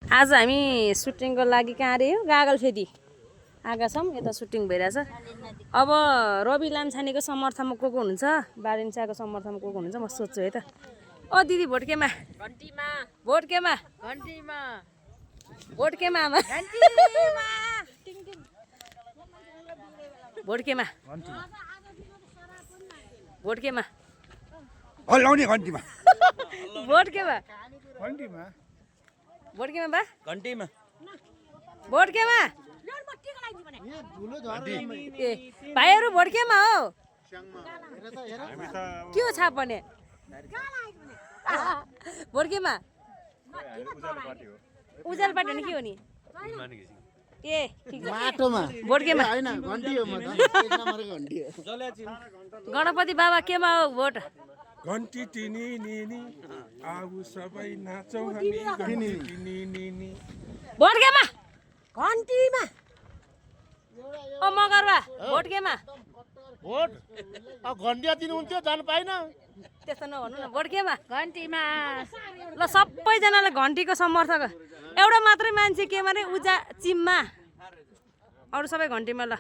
आज हामी सुटिङको लागि कहाँ अरे हो गागल फेदी आएका छौँ यता सुटिङ भइरहेछ अब रवि लामछानेको समर्थनमा को हुनुहुन्छ बारेन्चाको समर्थनमा को हुनुहुन्छ म सोध्छु है त ओ दिदी भोट केमा घन्टीमा भोट केमा घन्टीमा भोट केमा आमा घन्टीमा भोट केमा भोट केमा हल्लाउने घन्टीमा भोट केमा घन्टीमा भोट केमा बा घन्टीमा भोट केमा ए भाइहरू भोट केमा हो के हो छाप भने भोट केमा उज्यालो पार्टी भने के हो नि ए ठिक छ माटोमा भोट केमा हैन घन्टी हो म त एक नम्बरको घन्टी हो गणपति बाबा केमा हो भोट घन्टी टिनी निनी आऊ सबै नाचौँ हामी घन्टी टिनी निनी भोट केमा घन्टीमा ओ मगरबा भोट केमा भोट घन्टिया दिनुहुन्थ्यो जान पाइन त्यस्तो नभन्नु न भोट केमा घन्टीमा ल सबैजनाले घन्टीको समर्थक एउटा मात्रै मान्छे केमा रे उजा चिममा अरू सबै घन्टीमा ल